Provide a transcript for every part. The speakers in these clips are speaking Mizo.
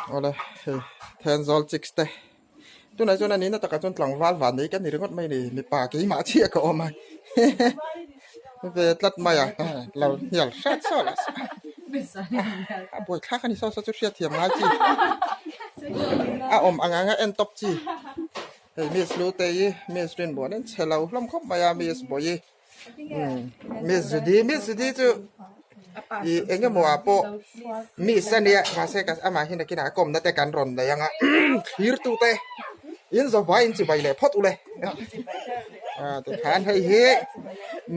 Awle hei Thenzawl chicks te tunah chuan a nihna takah chuan tlangval van nei ka ni ringawt mai a ni mipa keimah chiah ka awm a ve tlat mai a lo hnial hrat saw lah a buaithlak a ni saw saw chu hriatthiam ngai chi a awm ang anga en tawp chi hei miss lu te hi miss rinmuan in chhe lo hlawm khawp mai a miss bawihi. Miss Judy Miss Judy chu ih eng emaw ah pawh miss a nia mahse ka amah hi nakinah a kawmna te kan rawn nei ang a thlir tu te in zawhvai in chibai leh phawt ule ah tikhan hei hi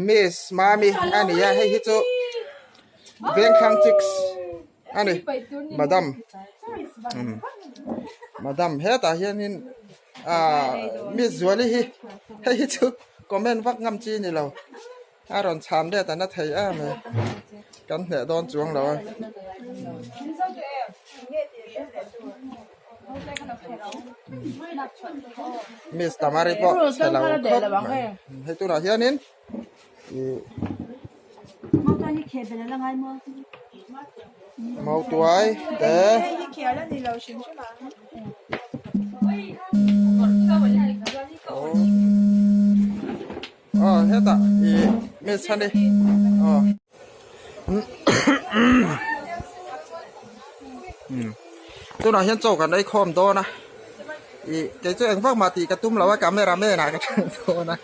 miss mami a ni a hei hi chu vengthlang chicks a ni madam madam hetah hianin ah miss zuali hi hei hi chu comment vak ngam chi ni lo a rawn chhan let a na thei em e kan hneh dawn chuang lo a miss tamari pawh chhe lo khawp mai hei tunah hianin ih mautuai te. Aw hetah ih miss a ni aw tunah hian chaw kan ei khawm dawn a ih kei chu engvak mah tih ka tum lo a camera man ah ka ṭang dawn a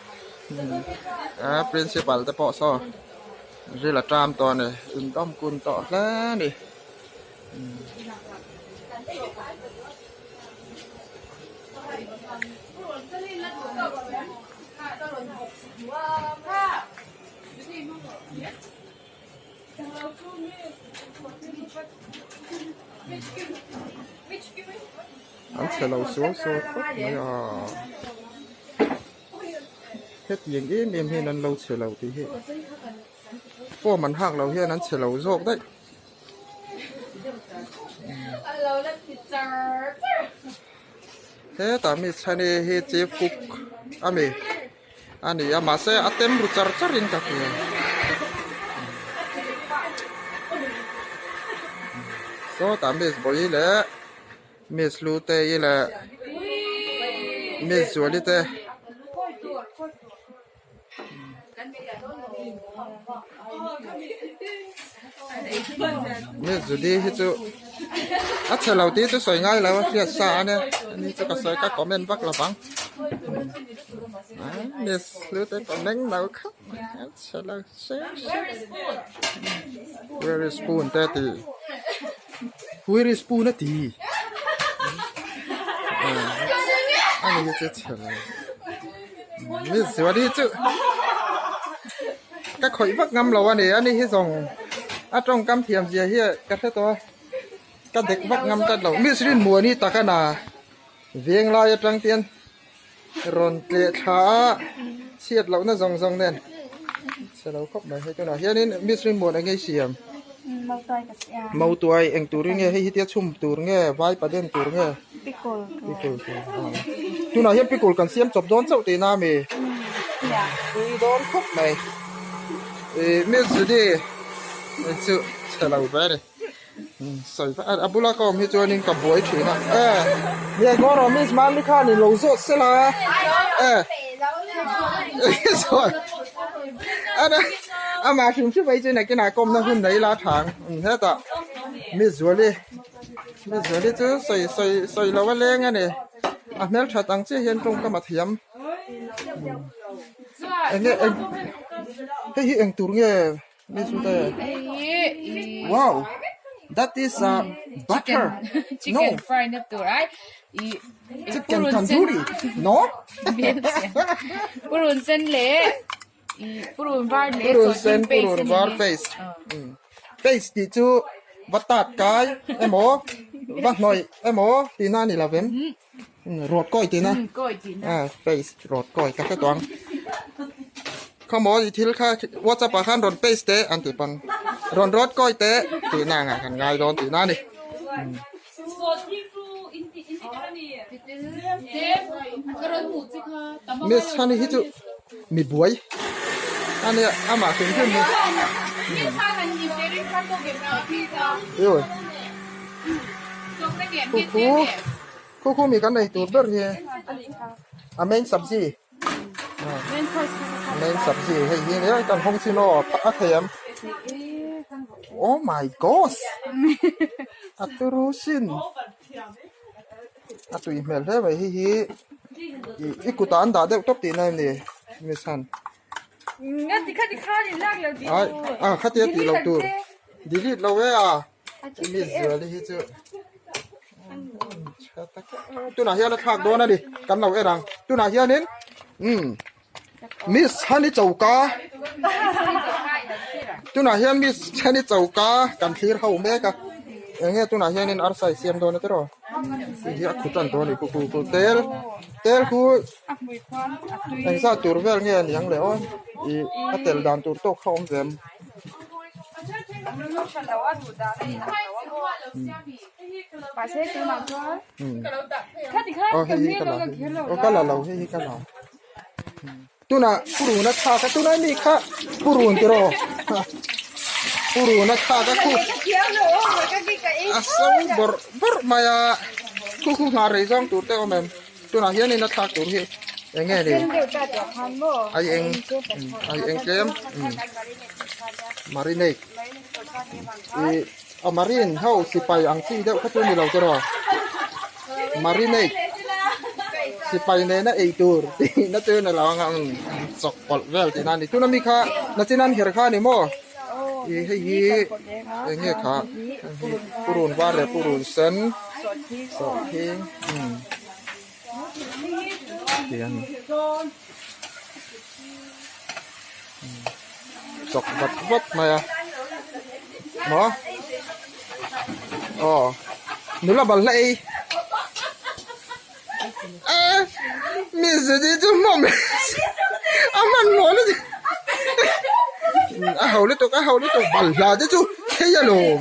a principal te pawh saw ril a ṭam tawh a ni indawm kun tawh hle a ni. An chhe lo suau suau khawp mai a hetiang em em hian an lo chhe lo tih hi form an hak lo hian an chhe lo zawk daih. Hetah mi chhani hi chief cook a mi a ni a mahse a tem ru char char in ka hria sawtah miss bawihi leh miss hlutei leh miss zuali te. Miss Judy hi chu a chhe lo tih chu sawi ngai lo a hriat sa a nia ani chu ka sawi ka comment vak lo vang Miss Hlute comment lo khawp mai a chhe lo se se where is spoon te a ti where is spoon a ti ani hi chu chhe lo. Mi zual hi chu ka khawih vak ngam lo a ni ani hi zawng a tawngkam thiam zia hi ka hre tawh a ka dek vak ngam tlat lo miss rinmuan hi tak a na veng lai atang te hian rawn tleh thla a chhiat lohna zawng zawng nen chhe lo khawp mai hei tunah hianin miss rinmuan eng nge i siam mautuai eng turin nge hei hi tia chhum tur nge vai paden tur nge. Pickle pickle tur tunah hian pickle kan siam chawp dawn chauh tihna ami tui dawn khawp mai ih miss Judy chu chhe lo ve ani sawi vek a bula ka awm hi chuanin ka buai thin a e nia ngaw rawh miss Mami khan ilo zawt sela e sawi amah hrim hrim mai chu nakinah kawmna hun nei la tha ang hetah miss Zuali. Mizuali chu sawi sawi sawi lo a leng a ni a hmelthat ang chiah hian tawngkam a thiam eng nge eng hei hi eng tur nge Mizute wow that is a butter no chicken tandoori no purun sen leh purun var leh purun sen purun var paste paste tih chu va tat kai emaw va hnawih emaw tihna a ni lo vem rawt kawi tihna ah paste rawt kawi ka hre tawh ang khawmaw i thil kha whatsapp ah khan rawn paste teh an tih pawn rawn rawt kawi teh tihna angah kan ngai dawn tihna a ni. Miss Honey hi chu mi buai a nia amah hrim hrim hi ui. Khu khu khu khu mi kan ei tur ber hi a main sabzi main sabzi hei hi nia kan hawng chin aw a thei em oh my gosh a turu sin a tui hmel hle mai hei hi i kutah an dah deuh tawp tihna em ni miss han. Ai a khatia tih loh tur delete lo e a miss Zuali hi chu tunah hian a thlak dawn a ni kan lo en ang tunah hianin umm miss Honey choka tunah hian miss Honey choka kan thlir ho mek a eng nge tunah hianin arsa i siam dawn a tiraw hei hi a khut a ni dawn a ni khu khu khu tel tel khu. Engzat tur vel nge a niang le aw ih a tel dan tur tawk kha awm ve em? Aw hei hi ka la aw ka la lo hei hi ka la tunah purun a thlak a tunah mi kha purun tiraw purun a thlak a khu a so bawrh bawrh mai a khu khu nghah rei zawng tur te a awm em? Tunah hianin a thlak tur hi eng nge ni? Ai eng ai eng tlem marinate ih a marine ho sipai ang chi deuh kha chu ni lo tiraw marinate sipai nena ei tur tihna chu ni lo ang a chawk pawlh vel tihna a ni tuna mi kha nachin an her kha a ni maw ih hei hi eng nge kha purun var leh purun sen. Sawhthing umm tih a ni chawk vat vat mai a maw aw nula balhla ei a mi zeti chu hmawm a hmanhmawh lutuk a ho lutuk a ho lutuk balhla te chu thei alawm.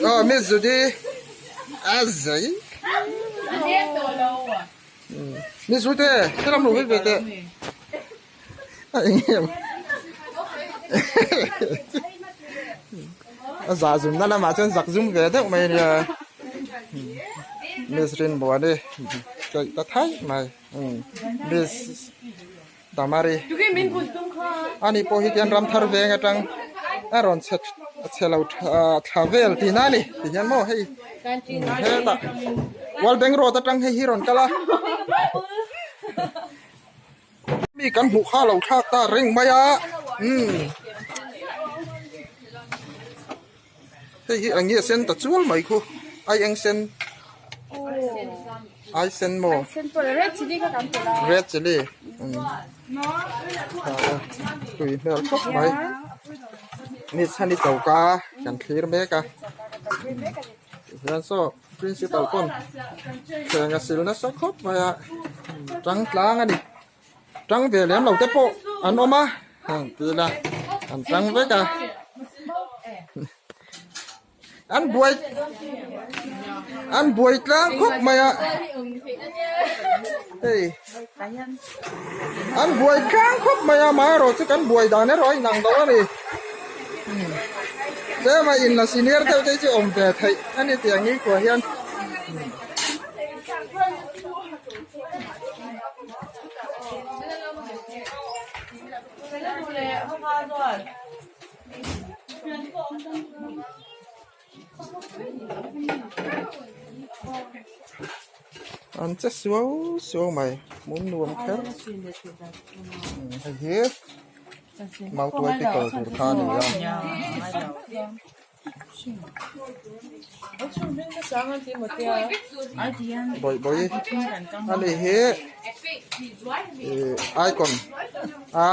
Aw mi zudi a zai mi zute helam lo ve teh a eng em a zah zum na lamah chuan zak zum ve deuh mai ania miss Rinmuani tlaih ta thaih mai miss. Tamari ani pawh hi tian ram thar veng atang a rawn chhe chhe lo thla vel tihna a ni ti hian maw hei hetah World Bank Road atang hei hi rawn kal a mi kan hmuh kha lo thlak ta reng mai a umm hei hi eng nge sen ta chual mai khu ai eng sen ai sen maw red chilli tui hmel khawp mai ni chhani choka kan thlir mek a tihian saw principal pawn thleng a sil nasa khawp mai a tang tlang a ni. Tang ve lem lo te pawh an awm a heng ti ila an tang vek a an buai an buai tlang khawp mai a hei an buai tlang khawp mai a amaherawh chu kan buai dan erawh a inang lo a ni tlema inla senior deuh te chu awm ve theih a ni tih ang ni kua hian. An che suau suau mai hmun nuam kher hei hi mautuai pickle tur kha a ni a. Bawih bawih a ni hi ih icon a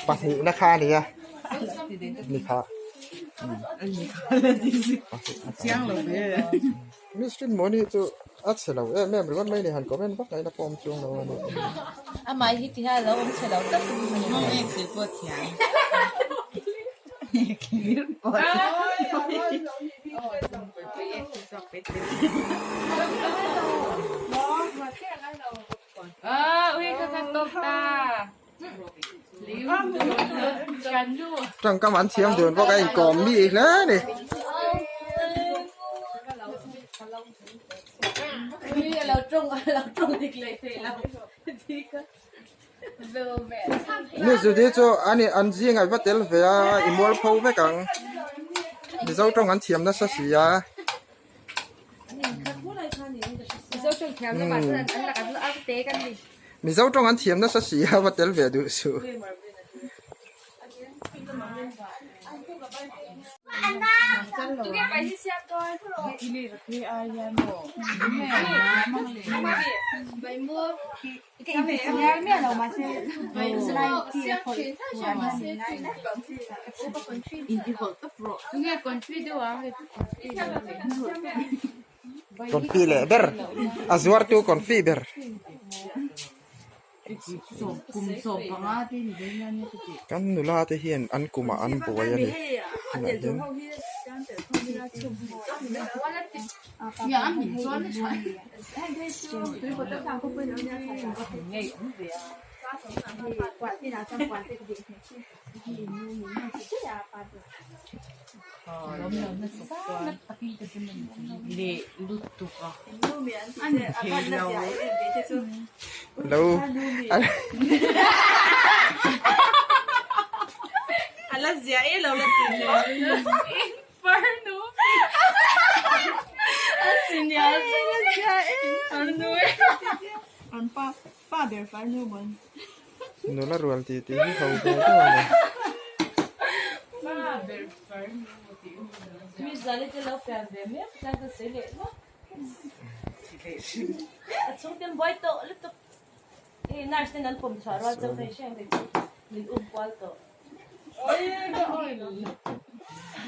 pahnihna kha a ni a ni kha Miss Rinmuani chu a chhe lo em em ringawt mai a ni han comment vak ngaihna pawh a awm chuang lo a ni. Tawngkam an thiam dun bawk a inkawm mi hle a ni. Mi Judy chu ani an zing a va tel ve a i mualpho vek ang. Mizo tawng an thiam nasa si a. Mizo tawng an thiam nasa si a va tel ve duh suh. Confi leh ber a zuartu confi ber. Kan nula te hian an kumah an buai a ni tunah hian. Lo Nula rual tih tih hi ho ve deuh a ni.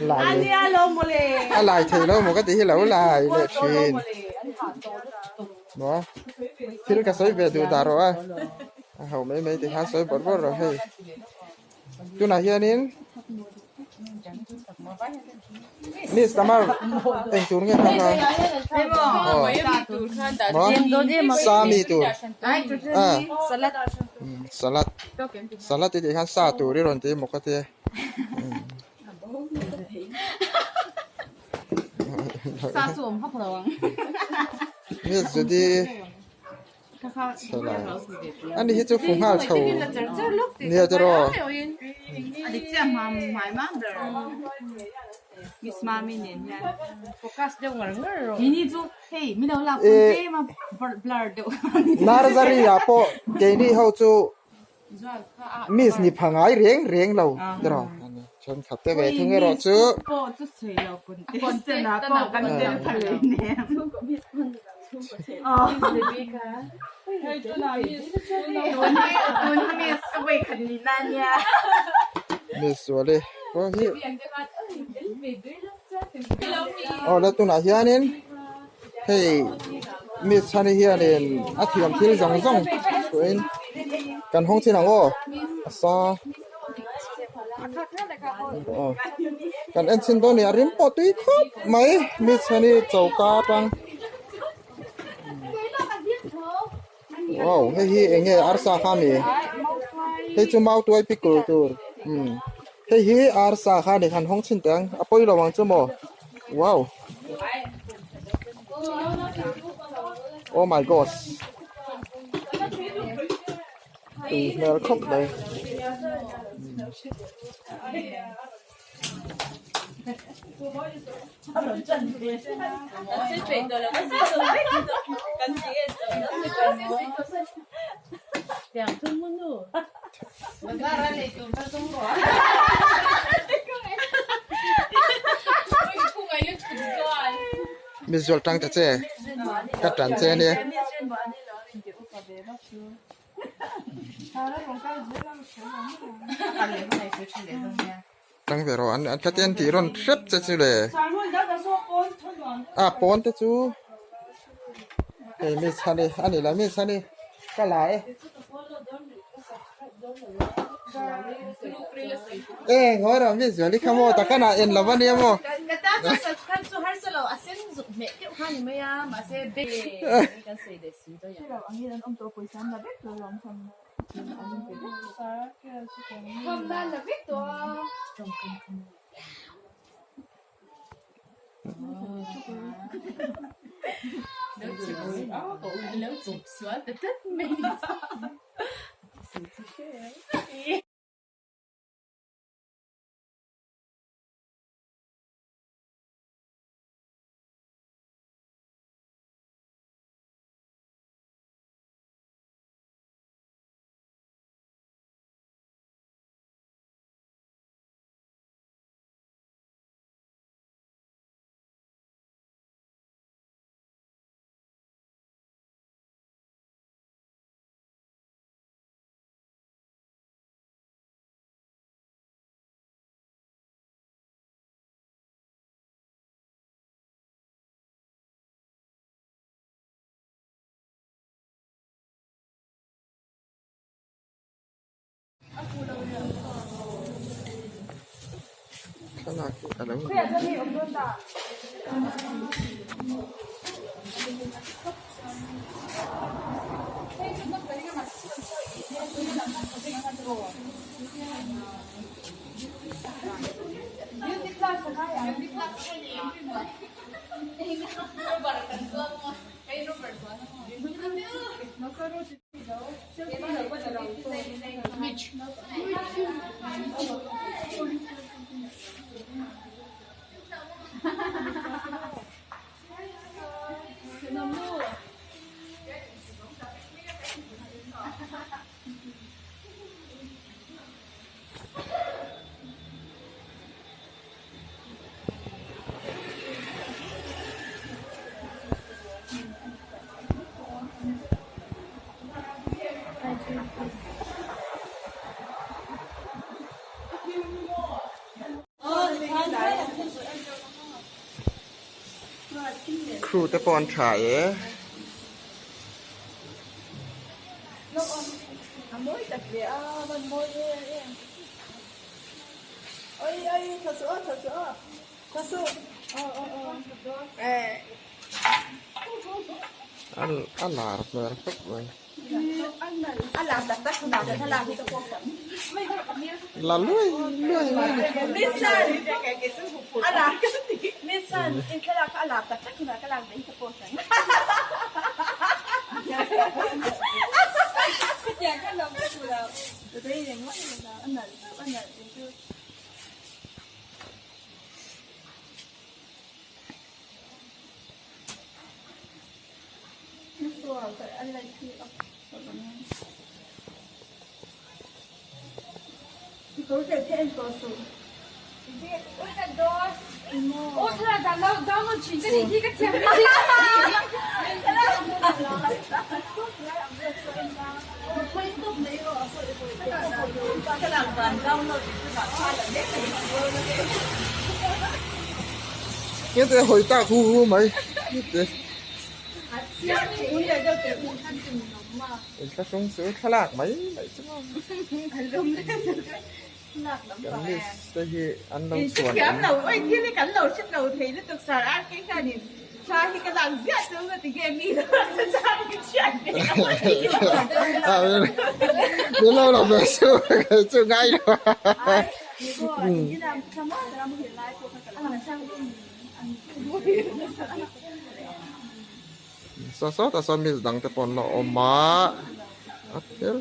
Lai a lai thei lo maw ka ti hi lo lai leh thin maw thil ka sawi ve duh dah rawh a a ho mai mai ti khan sawi bawrh bawrh rawh hei tunah hianin Miss Tamar eng tur nge kha kha aw maw sami tur a salad salad i tih khan sa tur i rawn ti maw ka tia Miss Judy Ani hi chu fu nghal chho nia tiraw. Narzary ah pawh keini ho chu miss ni pha ngai reng reng lo tiraw. Thenkhat te ve thung erawh chu. Miss Zuali pawh hi aw la tunah hianin hei miss chhani hianin a thiam thil zawng zawng chhuahin kan hawng chin ang aw a sa. Kan en chhin dawn a ni a rim pawh tui khawp mai miss chhani choka atang wow hei hi eng nge arsa kha ami hei chu mautuai pickle tur umm hei hi arsa kha a ni han hawng chhin teh ang a pawi lo ang chu maw wow oh my gosh. Tui hmel khawp mai. Mi zual tang ta che ka tan che ania. Tang ve rawh an an thlaten tih rawn hrep che chu le a pawn te chu hei mi chhani a ni lo mi chhani ka la e e ngawi rawh mi zuali kha maw taka nah en lo a nia maw. Thlalak hi a lo Crew te pawh an tha e. A lar hmel khawp mai. La luai luai mai ni. Nghe te hawi tak hu hu mai te. Inthlahrung chu thlalak mai mai chu maw. Kan miss te hi an lo chhuan awm. Min lo la ve chu kei chu ngai lo. Saw sawtah sawn miss dang te pawh an la awm a a thil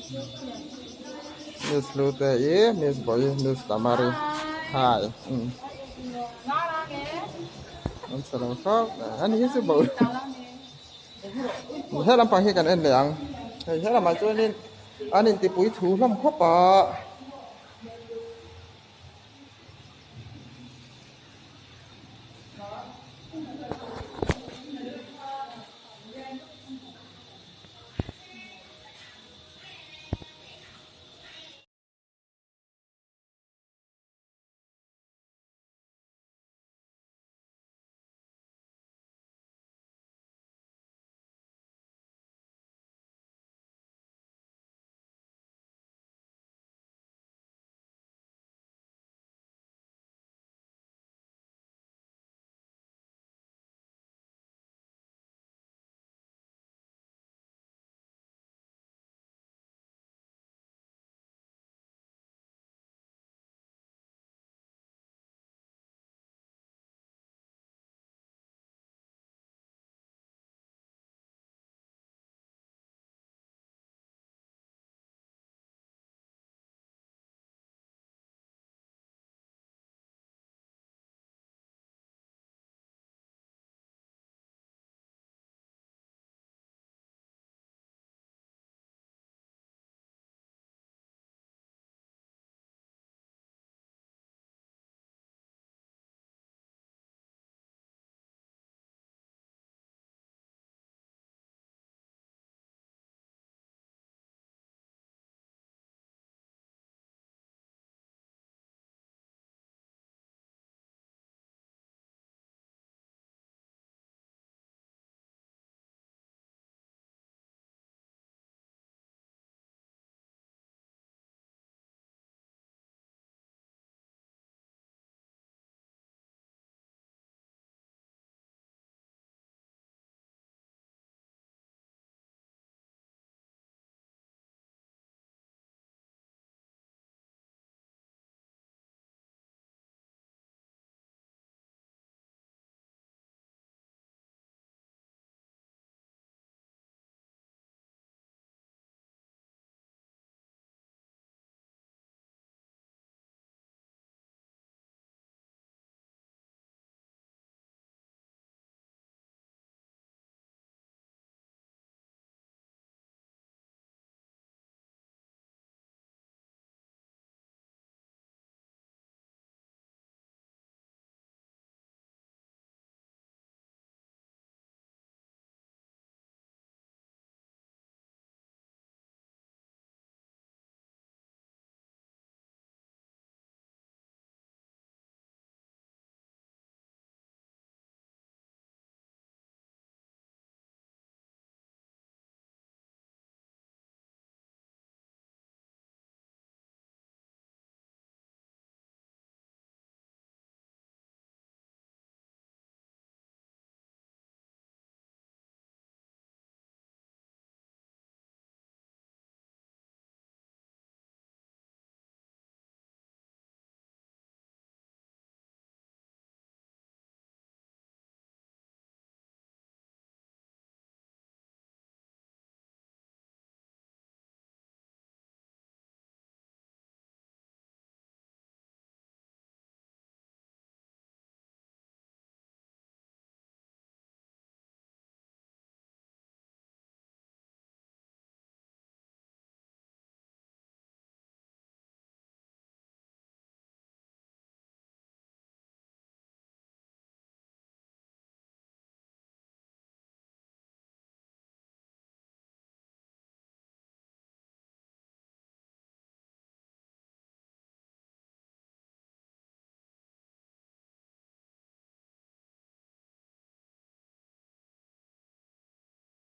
Miss Hlute i Miss Bawi Miss Tamari hi umm an chhe lo khawp a ni hi chu bo he lampang hi kan en leh ang hei he lamah chuanin an intipui thu hlawm khawp a.